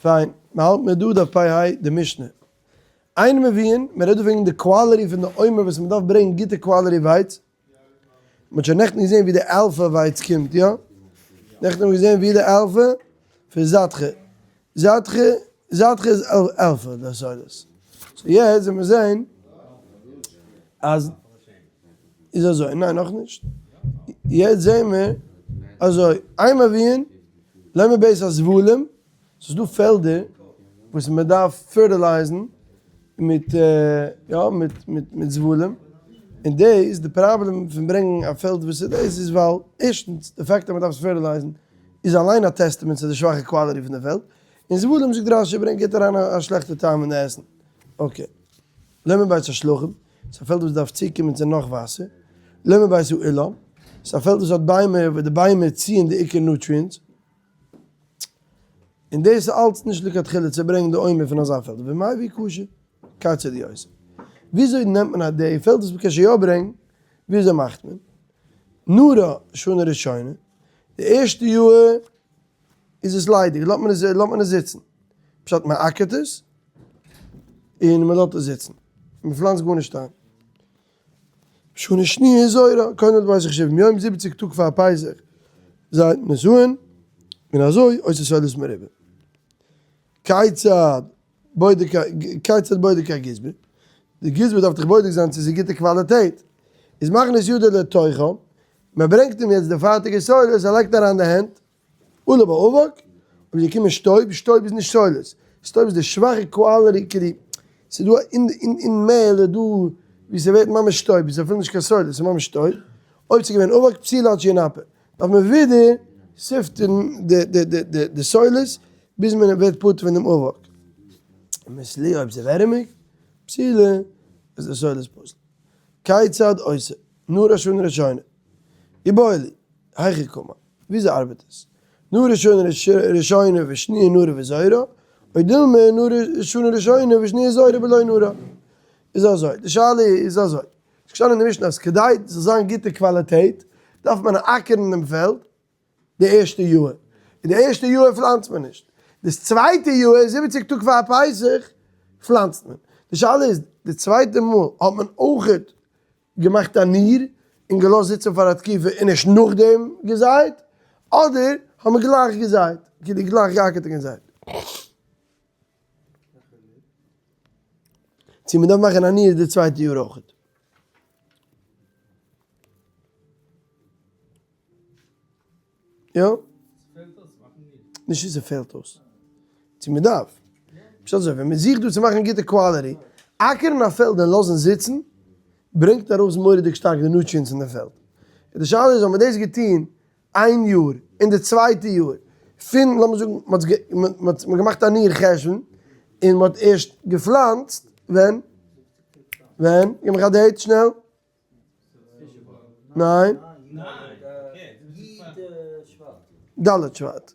פיין, מ'האלט מיר דא דף פ ה די משנה. אין מביאין, מ'רעדט דא וועגן די quality פון די עומר וואס מ'דארף ברענגען גוטע quality ווייץ. מ'האט שוין נעכטן געזען ווי די אלפא ווייץ קומט, יא? נעכטן האבן מיר געזען ווי די אלפא פון זאטכע. זאטכע, זאטכע איז אלפא די סודות. so יעצט ווען מיר זען אז איז אזוי, ניין נאכנישט. יעצט זען מיר אזוי, אין מביאין, לא מבית הזבלים, ס'איז דא פעלדער וואס מען דארף fertilize ן מיט יא מיט מיט מיט זבלים, און דאס די פראבלעם פון ברענגן א פעלד וואס איז דאס איז ווייל ערשטנס די fact אז מען דארף עס fertilize ן איז אליין א testament צו די שוואכע quality פון די פעלד, און זבלים זאגט רש"י ברענגט גיבט אריין א שלעכטע טעם אין די עסן. okay. לא מבית השלחים, ס'איז א פעלד וואס דארף צוקומען צו נאך וואסער. לא מבית האילן, ס'איז א פעלד וואס האט ביימער וואס די ביימער ציען די עיקר nutrients. און דאס איז אלץ נישט לכתחילה צו ברענגען די עומר פון אזא פעלד, ומביא כשר כיצד הוא עושה. וויאזוי נעמט מען א די פעלד וואס מ'קען שוין יא ברענגן, וויאזוי מאכט מען? נרא שנה ראשונה, די ערשטע יאהר איז עס ליידיג, לאזט מען עס לאזט מען עס זיצן, פשט מען אקערט עס און מען לאזט עס זיצן, מען פלאנצט גארנישט איין. שנה שניה זורה, קודם האט פסח שבעים יום, זיבעציג טאג פאר פסח זייט נישואין, און אזוי עושה סולת מרובה. כיצד בודק כיצד בודק הגזבר, די גזבר דארף דאך בודק זיין צו ס'איז גוטע קוואליטעט, איז מכניס ידו לתוכה, מען ברענגט אים יעצט די פארטיגע סולת, ער לייגט אריין די הענט, עלה בה אבק, אויב איז געקומען שטויב, שטויב איז נישט סולת, שטויב איז די שוואכע quality כדי, ס'איז דא אין אין מעהל איז דא ווי ס'ווערט ממש שטויב, איז אפילו נישט קיין סולת, ס'איז ממש שטויב, אויב ס'איז געווען אבק פסולה עד שינפה, דארף מען ווידער סיפטען די די די די די סולת ביז מען ווערט פטור פון דעם אבק. מסליה אויב ס'איז ווערעמיג, פסולה, איז די סולת פסול. כיצד עושה? נרא שנה ראשונה. איבעיא להו, היכי קאמר. וויאזוי ארבעט עס? נרא שנה ראשונה ושניה נרא וזורה, או דילמא נרא שנה ראשונה ושניה זורה בלא נרא. איז אזוי, די שאלה איז אזוי, ס'איז געשטאנען אין די משנה אז כדי ס'זאל זיין גוטע קוואליטעט דארף מען אקערן דעם פעלד די ערשטע יאהר, און די ערשטע יאהר פלאנצט מען נישט, דאס צווייטע יאהר זיבעציג טאג פאר פסח פלאנצט מען. די שאלה איז, די צווייטע מאל האט מען אויכעט געמאכט א ניר און געלאזט זיצן פאר א תקופה און ערשט נאכדעם געזייט, אדער האט מען גלייך געזייט, כאילו גלייך געאקערט און געזייט. צו מען דארף מאכן א ניר די צווייטע יאר אויכעט. יא? נישט צו ס'פעלט אויס. צו מ'דארף. פשט אזוי, ווען מ'זוכט דא צו מאכן גוטע quality, אקערן א פעלד און לאזן זיצן, ברענגט ארויס מורא'דיג שטארק די nutrients אין די פעלד. און די שאלה איז, האט מען דאס געטון איין יאר, און די צווייטע יאר, פון לאמיר זאגן מ'האט געמאכט א ניר חשון, און מ'האט ערשט געפלאנצט, ווען? ווען? גיב מיך א date שנעל. ניין. ד' שבט.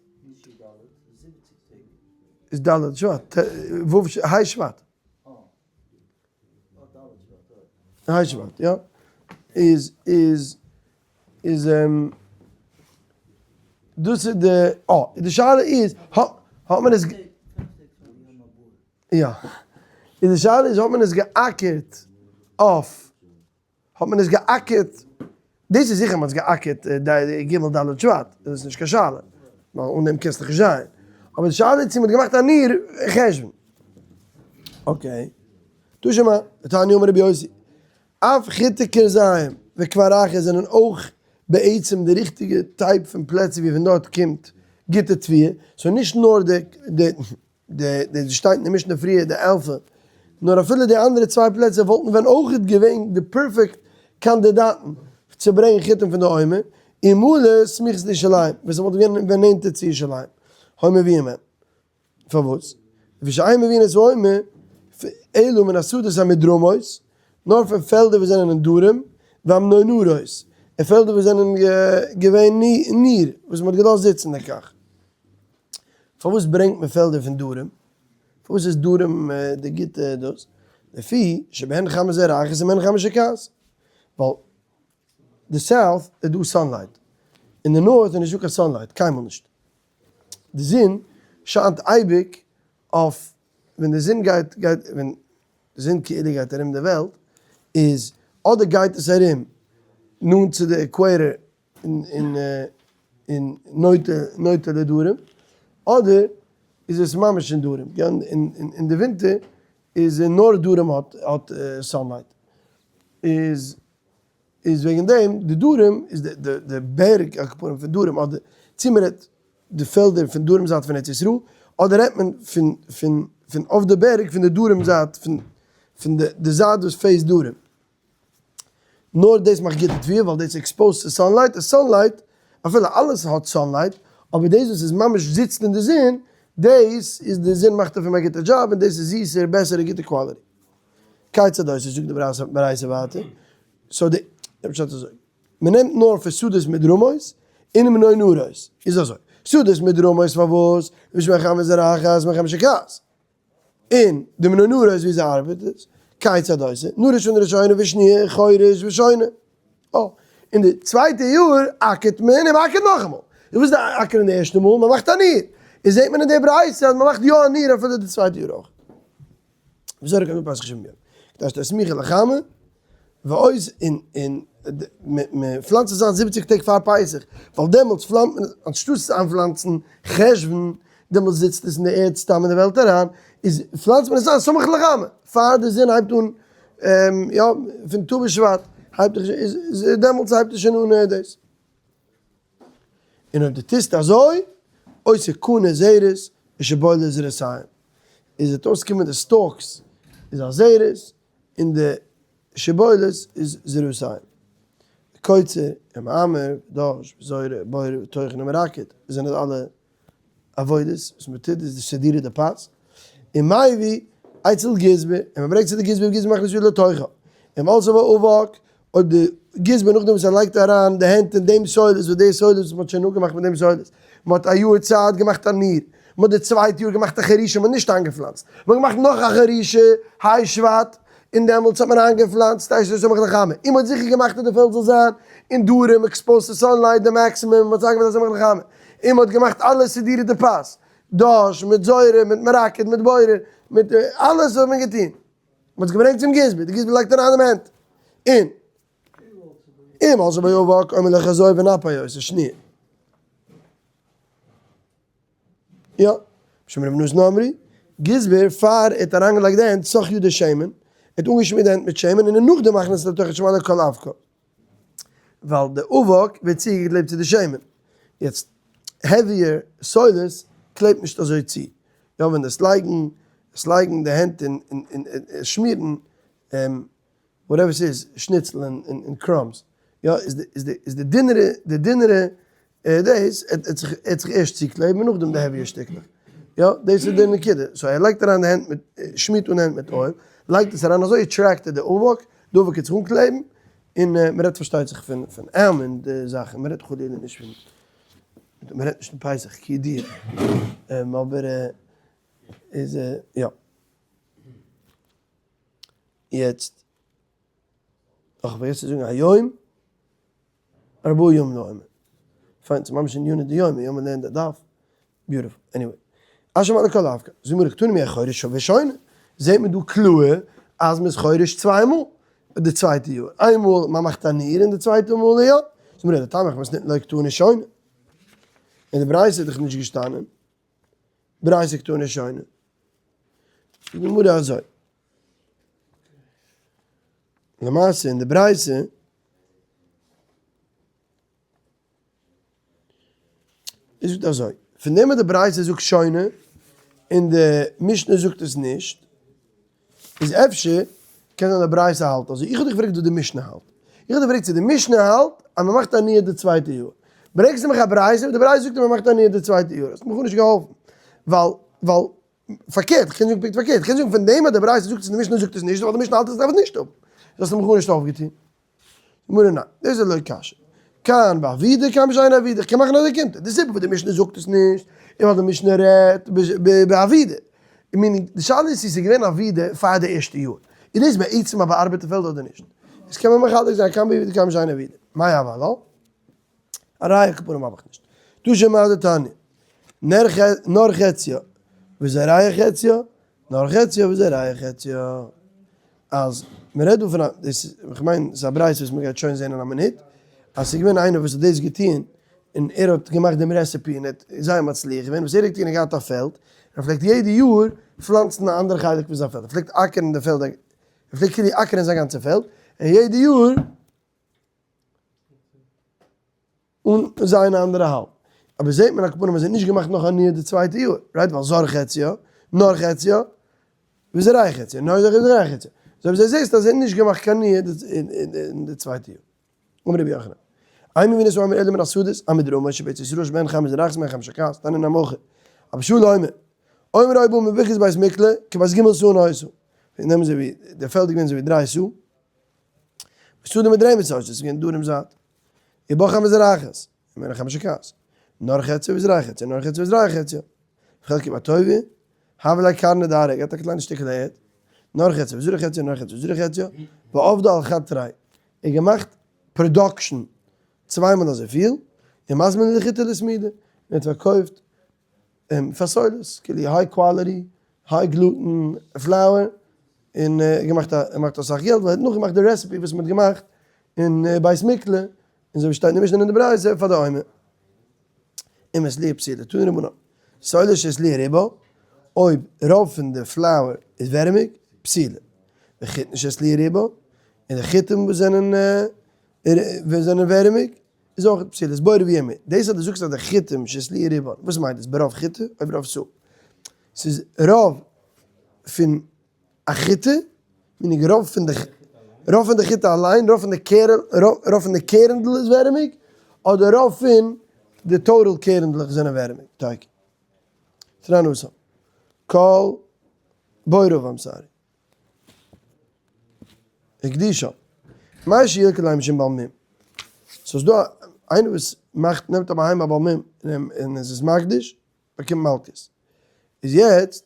איז ד' שבט. ו' ה' שבט. ה' שבט, יא. איז איז איז דאס איז די אה די שאלה איז האט מען עס יא. איז די שאלה איז האט מען עס געאקערט אויף האט מען עס געאקערט, דאס איז זיכער מען האט עס געאקערט ג ד שבט, דאס איז נישט קיין שאלה, ווייל אן דעם קענסטו נישט זיין, אבער די שאלה איז צו מען האט געמאכט א ניר חשבון. okay, תא שמע, תניא אמר רבי יוסי, אף חיטי כרזים וכפר אחר זענען אויך בעצם די ריכטיגע type פון פלעצער ווי פון דארט קומט גוטע תבואה, so נישט נאר די די די שטייט אין די משנה פריער די אלפא, נאר אפילו די אנדערע צוויי פלעצער וואלטן ווען אויכעט געווען די perfect קאנדידאטן צו ברענגען חיטים פון די עומר, אלמלא סמיכות לירושלים, ווען ס'וואלט געווען ווען נענטער צו ירושלים, היו מביאין מהם. פארוואס? לפי שאין מביאין את העומר אלא מן השדות המדרומות, נאר פון פעלדער וואס זענען אין דרום, והמנוררות, און פעלדער וואס זענען געווען ניר, וואס מ'האט געלאזט זיצן לכך. פארוואס ברענגט מען פעלדער פון דרום? פארוואס איז דרום די גוטע דאס? לפי שבהן חמה זורחת ומהן חמה שוקעת. ווייל די south איז דא sunlight, אין די north איז נישטא קיין sunlight, קיינמאל נישט. די זון שיינט אייביג. אויף ווען די זון גייט גייט ווען די זון כאילו גייט ארום די וועלט איז אדער גייט עס ארום נאנט צו די equator און און נוטה נוטה לדרום אדער איז עס ממש אין דרום אין די ווינטער איז נאר דרום האט האט sunlight איז איז וועגן דעם די דרום איז די די די בערג על כל פנים פון דרום אדער צו מען רעדט די פעלדער פון דרום זייט פון ארץ ישראל אדער רעדט מען פון פון פון אויף די בערג פון די דרום זייט פון פון די די זייט וואס face דרום נאר דאס מאכט גוטע תבואה ווייל דאס איז exposed צו sunlight און sunlight אפילו אלעס האט sunlight אבער דאס וואס איז ממש זיצט אין די זון דאס איז די זון מאכט אויף אים א גוטע דזשאב און דאס איז זיסער בעסערע גוטע quality. כיצד עושה זאגט די ברייתא ווייטער, so די פשט איז אזוי, מען נעמט נאר פון שדות מדרומות און מנוראות, איז אזוי, שדות מדרומות פארוואס? משום החמה זורחת מן החמה שוקעת, און די מנוראות וויאזוי ארבעט עס? כיצד עושה, נרש פון ראשונה ושניה חורש ושונה, אה, און די צווייטע יאר אקערט מען און מען אקערט נאכאמאל, און וואס איז די אקערן די ערשטע מאל? מען מאכט א ניר, און זעט מען אין די ברייתא אז מען מאכט יא א ניר אפילו די צווייטע יאר אויך. וזורק על פסח שבעים יום. כדי שתסמיך לחמה, ועוז און און מען פלאנצט עס איין זיבעציג טעג פאר פסח, ווייל דעמאלטס פלאנט מען, אנשטאט עס איינפלאנצן חשוון, דעמאלטס זיצט עס אין די ערד סתם אין די וועלט אריין, איז פלאנצט מען עס איין סמוך לחמה, פאר די זון הייבט אן, יא, פון ט"ו בשבט הייבט זיך, איז דעמאלטס הייבט עס שוין אן דאס. און אויב דו טוסט אזוי, עושה קנה זרת ושבולת זרתיים, איז וועט אויסקומען די stalks איז א זרת און די שבולת איז זרתיים. קוצר ומעמר ודש וזורה בורר וטוחן ומרקד, דאס זענען אלע עבודות וואס מען טוט איז די סידורא דפת, ומביא אצל גזבר, און מען ברענגט צו די גזבר וגזבר מכניס ידו לתוכה, אם עלתה בו אבק, אויב די גזבר נאכדעם וואס ער לייגט אריין די הענט אין דעם סולת וואס די סולת וואס מען האט שוין אפגעמאכט מיט דעם סולת, מען האט א יאר צייט געמאכט א ניר, מען האט די צווייטע יאר געמאכט א חרישה, מען האט נישט איינגעפלאנצט, מען האט געמאכט נאך א חרישה, ה' שבט, און דעמאלטס האט מען איינגעפלאנצט אש די סמוך לחמה, און מען האט זיכער געמאכט אז די פעלד זאל זיין אין דרום exposed צו sunlight די maximum, מען האט איינגעפלאנצט סמוך לחמה, און מען האט געמאכט אלע סידורי דפת, דש, מיט זורה, מיט מרקד, מיט בורר, מיט אלעס האט מען געטון, מען האט עס געברענגט צום גזבר, די גזבר לייגט אריין דעם הענט, און אם עלתה בו אבק אומר לו חזור ונפה עושה שניה. יא, משום רבי נתן אמרו, גזבר פאר ער האט אריינגעלייגט די הענט סך ידו שמן, ער האט אנגעשמירט די הענט מיט שמן און נאכדעם מכניס לתוך עד שמלא כל אבקה, ווייל די אבק ווערט צוגעקלעבט צו די שמן, יעצט heavier סולת קלעבט נישט אזוי צו, יא ווען דאס לייגן, דאס לייגן די הענט און און שמירן whatever ס'איז, שניצל און crumbs, יא, איז די איז די איז די דינערע די דינערע דאס עט זיך עט זיך ערשט צוקלעבן און נאכדעם די heavier שטיקלעך, יא, דאס איז די נקודה, so ער לייגט אריין די הענט מיט שמירט אן די הענט מיט oil, לייגט עס אריין אזוי attract ער די אבק, די אבק וועט זיך אנקלעבן, און מ'רעדט פארשטייט זיך פון פון almond זאכן, מ'רעדט חלילה נישט פון, מ'רעדט נישט פון פסח כידוע, אבער איז יא. יעצט, איך האב פארגעסן צו זאגן היום ארבעה ימים לעומר. פיין, ס'איז ממש אין יוני דיומא, יומא לערנט די דף, beautiful, anyway. אשר מעלה כל אבקה, זאגט מיר קתני מחורש ושונה, זעט מען דא קלאר אז מ'איז חורש צוויי מאל די צווייטע יאר, איין מאל מען מאכט א ניר און די צווייטע מאל יא, זאגט מיר די תמך וואס ניתן לו קתני שונה, אין די ברייתא איז דאך נישט געשטאנען ברייתא קתני שונה. זאגט די גמרא אזוי. למעשה אין די ברייתא איז זאגט אזוי, פון דעם אז די ברייתא זאגט שונה און די משנה זאגט עס נישט, איז אפשר קען זיין די ברייתא האלט אזוי, איך האב דיך געפרעגט וואס די משנה האלט, איך האב דיך געפרעגט צו די משנה האלט אז מען מאכט א נייר די צווייטע יאר, ברענגסטו מיך א ברייתא וואס די ברייתא זאגט אז מען מאכט א נייר די צווייטע יאר, האסט מיך גארנישט געהאלפן, ווייל ווייל פארקערט, איך קען זאגן פונקט פארקערט, איך קען זאגן פון דעם אז די ברייתא זאגט עס און די משנה זאגט עס נישט, ווייל די משנה האלט עס דארף עס נישט האבן, דאס האט מיך גארנישט אויפגעטון. גמרא ניין, דאס איז לא קשיא. כאן בעבידה כאן בשאינה עבידה, איך קען מאכן אזוי קומט די סיבה וואס די משנה זאגט עס נישט, איז ווייל די משנה רעדט בעבידה. meaning די שאלה איז צו ס'איז געווען עבידה פאר די ערשטע יאר, איז דאס בעצם א באארבעטע פעלד אדער נישט? דאס קען מען מחלק זיין כאן בעבידה כאן בשאינה עבידה. מאי הוה עלה? א ראיה כפרים האב איך נישט. תא שמע דתניא. נאר חציה. וזורע חציה, נר חציה וזורע חציה. אז מען רעדט דא פון א, דאס איז, איך מיין ס'איז א ברייתא וואס מען גייט שוין זען אין א מינוט, אז ס'איז געווען איינער וואס האט דאס געטון, און ער האט געמאכט דעם recipe און ער האט זייער מצליח געווען, וואס ער האט געטון, ער האט געהאט א פעלד, ער פלעגט יעדע יאר פלאנצן א אנדערע חלק פון זיין פעלד, ער פלעגט אקערן די פעלד, ער פלעגט כאילו אקערן זיין גאנצע פעלד, און יעדע יאר און זיין אנדערע האלב. אבער זעט מען על כל פנים אז ער האט נישט געמאכט נאך א ניעור די צווייטע יאר, right? ווייל זר חציה, נאר חציה, וזורע חציה, נאר זר וזורע חציה. אזוי ווי זיי זעסט אז ער האט נישט געמאכט קיין ניעור אין די צווייטע יאר. אמר רבי יוחנן, אין מביאין את העומר אלא מן השדות, המדרמה שביצה ישראל שבהן חמה זורחת ובהן חמה שוקעת, תניא נמי הכי. רבי שאול אומר, עומר היה בא מברכת בית מקלע, כבת ג' סאין היתה. נעמען זיי ווי, די פעלד איז געווען אזוי ווי דריי סאה. ושדה מדרמת היתה, עס איז געווען דרום זייט. ובא חמה זורחת, ובהן חמה שוקעת. נאר חציה וזורע חציה, נאר חציה וזורע חציה. וחלקי בטוביה, הוה ליה קרנא דארעא, געהאט א קליינע שטיקל ערד, נאר חציה וזורע חציה, נאר חציה וזורע חציה, ועבדה על חד תרי, ער געמאכט production צוויי מאל אזויפיל, און מזמין לחיטה לסמידא, און האט פארקויפט פאר סולת, כאילו high quality, high gluten flour, און געמאכט געמאכט אסאך געלט, ווייל ער האט נאכגעמאכט די recipe וואס מען האט געמאכט אין בית מקלע, און אזוי ווי שטייט אין די משנה און אין די ברייתא פאר די עומר. אם התליעה פסולה, תנו רבנן, סולת שהתליעה רובה, אויב רוב פון די flour איז ווערעמיג, פסולה. וחיטין שהתליעה רובן, און די חיטים וואס זענען וואס זענען ווערעמיג, איז אויך פסולה, איז בעי רב ירמי'. דאס אז דו זאגסט אז די חיטים שהתליעה רובן, וואס מיינט דאס? ברוב חיטה או ברוב סאה? ס'איז רוב פון א חיטה, meaning רוב פון די, רוב פון די חיטה אליין, רוב פון די קערל, רוב פון די קערנדל איז ווערעמיג, אדער רוב פון די total קערנדלעך זענען ווערעמיג? תיקו. תנן התם. כל בעי רבא, I'm sorry. הקדישה. מהו שילקוט ליה משום בעל מום. סאו ס'דא איינער וואס מאכט נעמט א בהמה א בעל מום און איז עס מקדיש, באקומט מלקות. איז יעצט,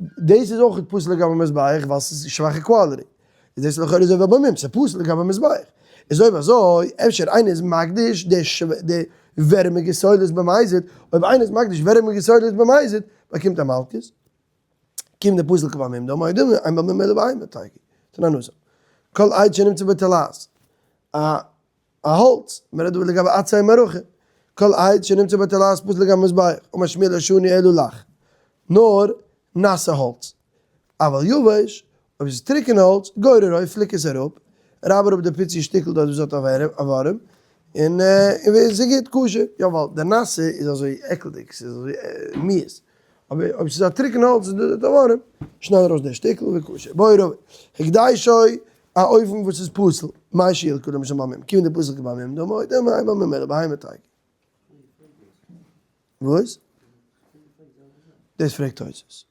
דאס איז אויך פסול לגבי מזבח ווייל ס'איז שוואכע quality. איז דאס לכאורה אזוי ווי א בעל מום, ס'איז פסול לגבי מזבח. איז אויב אזוי, אפשר איינער איז מקדיש די ווערעמיגע סולת במזיד, אויב איינער איז מקדיש ווערעמיגע סולת במזיד, באקומט ער מלקות. קומט די פסול כבעל מום דמי דמי, אין בעל מום אלא בהמה תיקו. תנן התם. כל עץ שנמצא בו תולעת. א האלץ, מען רעדט דא לגבי עצי מערכה. כל עץ שנמצא בו תולעת פסול לגבי מזבח, אמר שמואל לא שנו אלא לח. נאר נאסע האלץ. אבל יבש, אויב עס איז טרוקענע האלץ, גוררו, פליק עס אראפ, רייב אראפ די פיצי שטיקל דארט וואס האט א ווארעם, און עס איז גוט, כשר. יא ווייל די נאסע איז אזוי עקלדיג, ס'איז אזוי מיאוס. אבער אויב ס'איז א טרוקענע האלץ איז דא די ווארעם, שנייד ארויס די שטיקל וכשר. בעי רבא, הקדישו א אופן וואס איז פסול, מהו שילקוט משום בעל מום, כיוון דפסיל כבעל מום דמי, דמי אין בעל מום אלא בהמה תיקו. וואס? דאס פרעגט תוס'.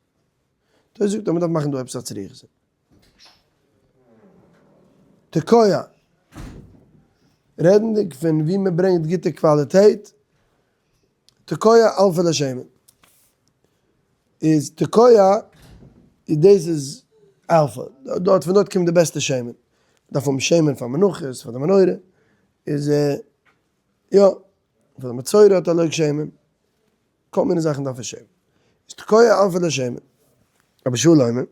תוס' זאגט אז מ'דארף מאכן דא עפעס א צריכותא. תקוע. רעדנדיג פון ווי מ'ברענגט גוטע קוואליטעט, תקוע אלפא לשמן. איז תקוע איז דאס איז אלפא. דארט פון דארט קומט די בעסטע שמן. מ'דארף האבן שמן פאר מנחות, פאר די מנורה. איז יא, פאר די מצורע האט א לוג שמן. כל מיני זאכן דארף ער שמן. איז תקוע אלפא לשמן. רבי שאול אומר,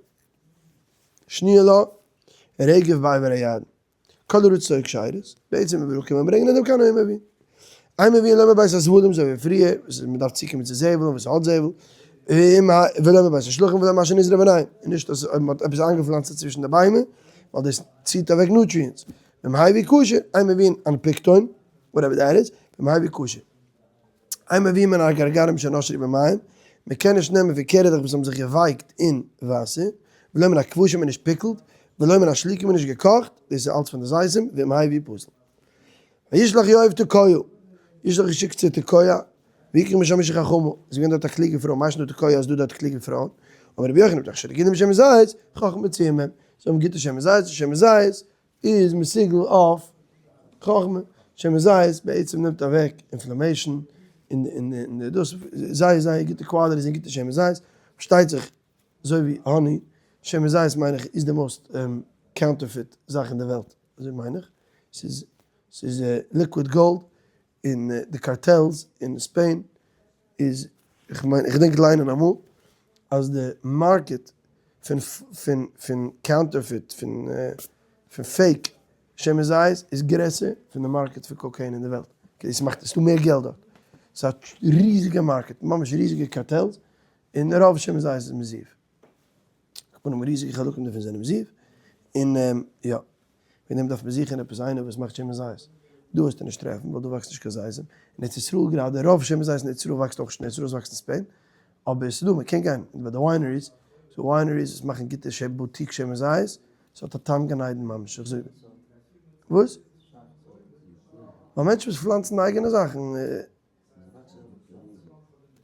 שניה לה, רגב בעבר הירדן. כל ארצות היו כשרות, בעצם איבעראל קען מען ברענגען אדם קיין אוהב אבי. אין מביאין לא מבית הזבלים אזוי ווי פריער, וואס מען דארף צוקומען צו זבל און וואס האט זבל, ולא מבית השלחין ולא מה שנזרע ביניהם, און נישט אז אויב מען האט עפעס איינגעפלאנצט צווישן די ביימער, ווייל דאס ציט אוועק nutrients. ואם הביא כשר, אין מביאין אנפקטון, whatever that is, ואם הביא כשר. אין מביאין מן הגרגרים שנשרו במים, מען קען נישט נעמען פון קערעלעך וואס האבן זיך געווייקט אין וואסער, ולא מן הכבושים און נישט pickled, ולא מן השלוקים און נישט געקאכט, דאס איז אלץ פון די זיתים, ואם הביא פסול. וישלח יואב תקועה, ישלח געשיקט צו תקוע, ויקח משם אשה חכמה, איז געווען דארט א קלוגע פרוי, מאי שנא תקוע איז דא דארט קלוגע פרויען, אמר רבי יוחנן, מתוך שרגילים בשמן זית, חכמה מצויה מהם, זיי האבן גוטע שמן זית, שמן זית איז מסוגל אויף חכמה, שמן זית בעצם נעמט אוועק inflammation און און דאס זייער זייער גוטע quality און גוטע שמן זית, פארשטייט זיך אזוי ווי honey, שמן זית מיין איך איז די most counterfeit זאך אין די וועלט, אזוי מיין איך, ס'איז ס'איז liquid gold, און די cartels אין Spain איז, איך מיין איך געדענק ליינען אמאל. אז די market פון פון פון counterfeit פון פון fake שמן זית איז גרעסער פון די market פון cocaine אין די וועלט, עס מאכט עס איז דא מער געלט דארט, ס'איז א ריזיגע market, ממש ריזיגע cartels, און רוב שמן זית איז מזויף, כ'מיין ריזיגע חלקים דערפון זענען מזויף, און יא, וועגן דעם דארף מען זוכן עפעס איינער וואס מאכט שמן זית, דא וועסטו נישט טרעפן ווייל דא וואקסט נישט קיין זיתים, אין ארץ ישראל גראדע רוב שמן זית אין ארץ ישראל וואקסט אויך נישט אין ארץ ישראל, עס וואקסט אין Spain, אבער עס איז דא מען קען גיין ביי די wineries, ס'דא wineries וואס מאכן גוטע boutique שמן זית, ס'האט א טעם גן עדן ממש, איך זאג דיר. וואס? ווייל מענטשן וואס פלאנצן אייגענע זאכן,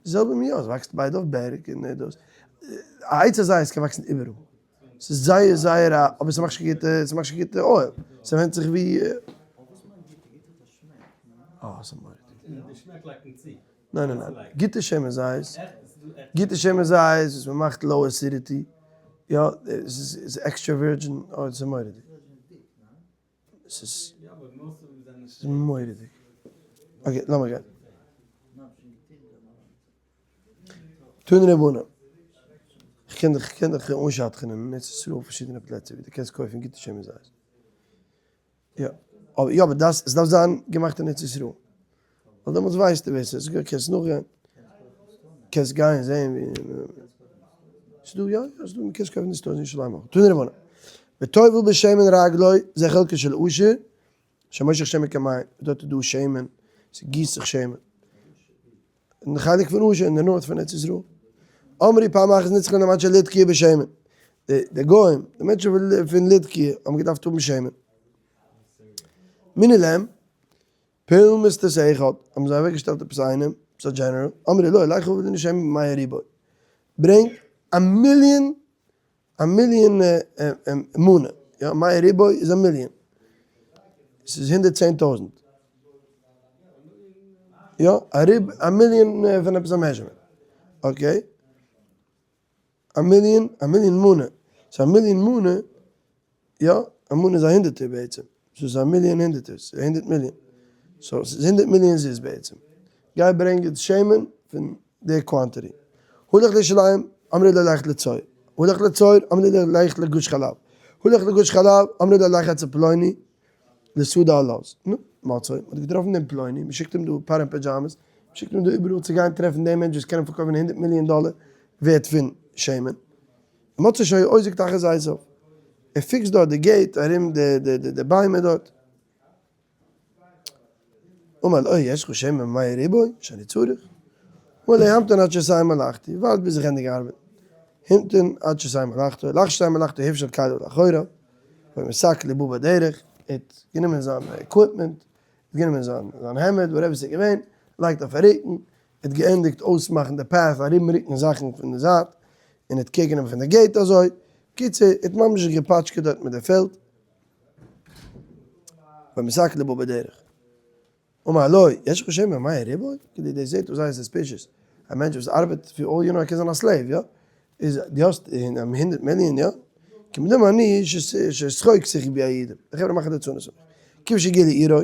די זעלבע מין יא, עס וואקסט ביידע אויף בערג און דאס. א עץ הזית קען וואקסן איבעראל. ס'איז זייער זייער א, אבער ס'מאכט נישט קיין גוטע, ס'מאכט נישט קיין גוטע oil. ס'ווענדט זיך ווי. אה, ס'איז מורא'דיג. די שמעק לייגט מען צו. ניין ניין ניין, גוטע שמן זית, גוטע שמן זית וואס מען מאכט low acidity, יא, עס איז extra virgin, אוי עס איז מורא'דיג. עס איז מורא'דיג. okay, לאמיר גיין. תנו רבנן. איך קען דיך, איך קען דיך אנשדכנ'ען אין ארץ ישראל פארשידענע פלעצער ווי דו קענסט קויפן גוטע שמן זית. יא, אבער יא אבער דאס עס דארף זיין געמאכט אין ארץ ישראל, ווייל דעמאלטס ווייסטו ווער ס'איז, קענסט נאכגיין, קענסט גיין זען ווי, ס'דא יא יא ס'דא מ'קען עס קויפן אין stores אין ירושלים אויך, תנו רבנן, וטובל בשמן רגלו זה חלקו של עשיר, שמושך שמן כמים, דארט איז דא שמן, ס'גיסט זיך שמן. אין די חלק פון אשר אין די north פון ארץ ישראל. אמרי פעם אחת נצרכו להם אנשי לידקיה בשמן. די גוים, די מענטשן פון לידקיה האבן געדארפט האבן שמן. מינו להם פולמוסטוס אחד, האבן זיי אוועקגעשטעלט עפעס איינעם, עפעס א general, אמרו לו, לך הבא לנו שמן במאה ריבוא. ברענג א מיליאן א מיליאן מנה, יא, מאה ריבוא איז א מיליאן, ס'איז 110,000, יא, א ריב, א מיליאן פון עפעס א measurement, okay, א מיליאן, א מיליאן מנה, so א מיליאן מנה, יא, א מנה איז א הונדערטער בעצם, סאו ס'איז א מיליאן הונדערטערס, הונדערט מיליאן, so ס'איז 100 מיליאן זוז בעצם, גיי ברענג אונז שמן פון די quantity. הלך לירושלים, אמרו לו לך לצור. הלך לצור, אמרו לו לך לגוש חלב. הלך לגוש חלב, אמרו לו לך אצל פלוני, לשדה הלז. נו, מצאו, מ'האט געטראפן דעם פלוני, מ'שיקט אים דא פאר אין pyjamas, מ'שיקט אים דא איבעראל צו גיין טרעפן דעם מענטש וואס קען אים פארקויפן 100 מיליאן דאלער ווערט פון שמן. מצאו שהיה אוזק תחת זיתיו. ער פיקסט דארט די gate ארום די ביימער דארט. אמר לו יש לך שמן במאה ריבוא שאני צריך? אמר לו המתן עד שאסיים מלאכתי, ווארט ביז איך ענדיג ארבעטן. המתין עד שסיים מלאכתו, לאחר שסיים מלאכתו הפשיל כליו לאחוריו, ויסק לבו בדרך, ער האט גענומען זיין equipment, ער האט גענומען זיין זיין העמד, whatever ס'איז געווען, לייגט אויף א רוקן, ער האט געענדיגט אויסמאכן די path, ארומרוקן זאכן פון די זייט, און ער האט care גענומען פון די gate אזוי, בקיצור, ער האט ממש זיך געפאטשקעט דארט מיט די פעלד. ויסק לבו בדרך. אמר לו, יש לך שמן במאה ריבוא? כאילו דאס זעט אויס זייער suspicious. א מענטש וואס ארבעט פאר all you know ער קען זיין א slave, יא? איז דו האסט 100 מיליאן, יא? כמדומני ששחוק שיחק בי היהודים. די חברה מאכן ליצנות פון מיך. כיוון שהגיע לעירו,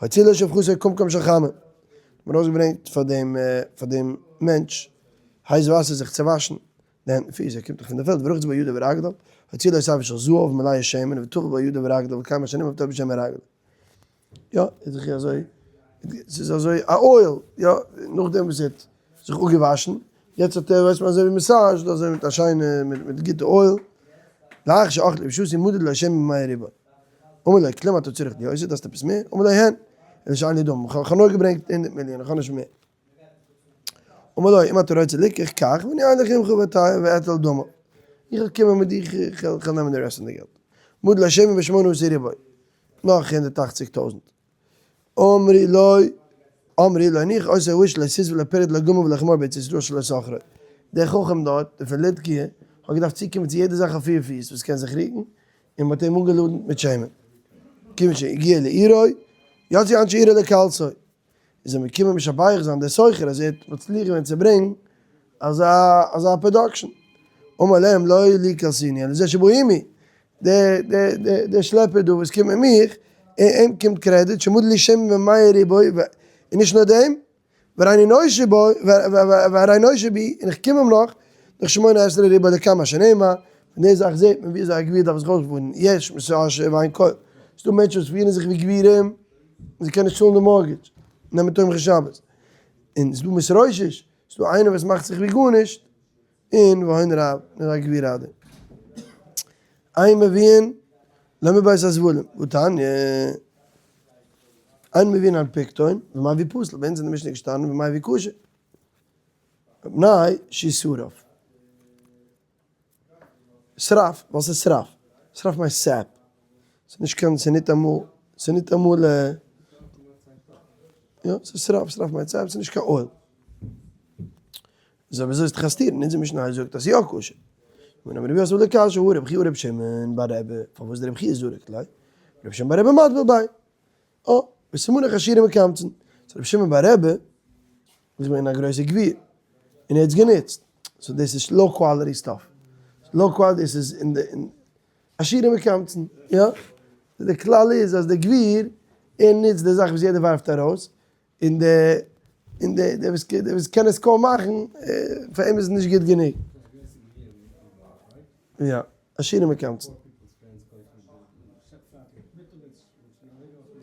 הוציא לו שפחתו קומקום של חמה. מ'האט ארויסגעברענגט פאר דעם פאר דעם מענטש הייס וואסער זיך צו וואשן. די הענט און פיס, ער קומט דאך פון די פעלד, ורחץ בה ידיו ורגליו, הוציא לו ספר של זהב מלאה שמן, וטבל בה ידיו ורגליו, וקיים השנים וטבל בשמן רגליו. יא, איז דאך אזוי, ס'איז אזוי א oil, יא, נאכדעם וואס ער האט זיך אפגעוואשן, יעצט האט ער, ווייסט מען אזוי ווי massage, אזוי מיט א שיינע, מיט גוטע oil, לאחר שאכל ושתה מדד לו שמן במאה ריבוא. אמר לו, כלום אתה צריך לי עוד, דארפסט עפעס מער? אמר לו, הן, אלא שאין לי דמים, כ'האב נאר געברענגט 100 מיליאן, איך האב נישט מער. אמר לו, אם אתה רוצה ליקח, קח, ואני אלך עמך ואטול דמיו. איך וועל קומען מיט דיך, איך וועל נעמען די רעסט פון די געלט. מדד לו שמן בשמונה עשר ריבוא. נאך 180,000. אמרי לו, אמרי לו, הניח אותו האיש לא סוס ולא פרד לא גמל ולא חמור בארץ ישראל שלא סחרו. דער חכם דארט, דער פון לידקיה, האט געדארפט צוקומען צו יעדע זאך אויף פיר פיס וואס קען זיך רוקן, און מ'האט אים אנגעלאדנט מיט שמן. כיוון שהגיע לעירו, יצאו אנשי עירו לקלסו. איז ער געקומען משבח זיין דער סוחר אז ער האט מצליח געווען צו ברענגן אזא אזא production. אמר להם לא לי קלסוני אלא זה שבא עמי, דער דער דער דער שלעפער דא וואס קומט מיט מיך, אים קומט קרעדיט, שמד לי שמן במאה ריבוא, און נישט נאר דעם, והריני נושה בו, והרי נושה בי, און איך קום אים נאך. דאך שמונה עשרה ריבוא לכמה שנאמר, פון די זאך זעט מען ווי אזוי א גביר דארף זיך אויפפירן, יש מתעשר ואין כל, ס'דא מענטשן וואס פירן זיך ווי גבירים, און זיי קענען נישט צאלן די mortgage, נעמען תומכי שבת, און ס'דא מתרושש, ס'דא איינער וואס מאכט זיך ווי גארנישט, און והון רב, און א גביר אדער. אין מביאין לא מבית הזבלים, והתניא, אין מביאין אנפקטון, ומביא פסול, ביי אונז אין די משנה איז געשטאנען ומביא כשר. מפני שהוא שרף. שרף, וואס איז שרף? שרף מיינט sap. ס'איז נישט קיין, ס'איז ניטאמאל, ס'איז ניטאמאל יא, ס'איז שרף, שרף מיינט sap, ס'איז נישט קיין oil. איז אויב אזוי איז דאך א סתירה, און אונזער משנה זאגט אז ס'איז יא כשר. און אמר רבי יוסף לא קשיא הא רבי חייא רבי שמעון בר רבי, פארוואס די רבי חייא זרק ליה? רבי שמעון בר רבי מטביל ביה. אה, וסימנך עשירים מקמצין. so רבי שמעון בר רבי איז געווען א גרויסער גביר, און ער האט עס גענוצט. so דאס איז low quality stuff. low quality, דאס איז אין די, עשירים מקמצין, יא. די כלל איז אז די גביר, ער נוצט די זאך וואס יעדער ווארפט ארויס, און די, און די, דער וואס, דער וואס קען עס קוים מאכן, פאר אים איז עס נישט גוט גענוג. יא, עשירים מקמצין.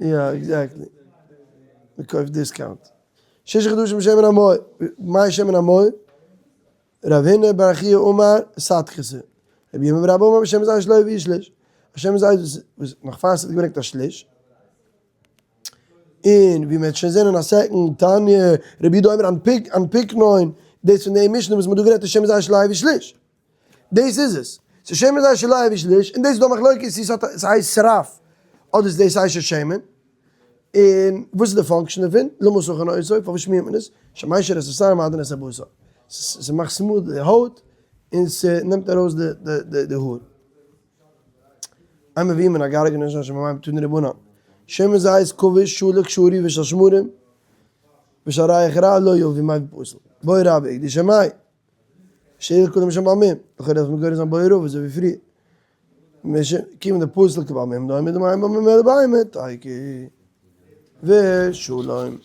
יא, exactly. מען קויפט discount. שישה חדשים שמן המאור, מאי שמן המאור? רב הונא בר חייא אמר סדקתא. רבי ירמי' בר אבא אמר בשמן זית שלא הביאו שליש. א שמן זית וואס נאך פאר ס'האט געברענגט א שליש. און ווי מ'וועט שוין זען אין א second, תניא, רבי יהודה אומר אנפקנון, דאס פון די משנה וואס מ'האט דא גערעדט איז שמן זית שלא הביאו שליש. דאס איז עס. ס'איז שמן זית שלא הביאו שליש, און דאס איז דא מחלוקת צו ס'האט ס'הייסט שרף אדער איז דאס אשת שמן. און וואס איז די function דערפון? למה סכין אותו? פארוואס שמירט מען עס? שמיישר את השער ומעדן את הבשר. ס'מאכט smooth די הויט און ס'נעמט ארויס די האר. אין מביאין מן הגרגרנות אשר במים תנו רבנן. שמן זית כבוש שלוק שרי ושל שמרים ושל ריח רע לא יביא מביא פסול. בעי רבא הקדושי מאי. שאלה קודם שם בעל מום, לכאורה דארף מען גורס זיין בעי רבא אזוי ווי פריער. כיוון דפסול כבעל מום דומה דמים בעל מום אלא בהמה תיקו. ושלום.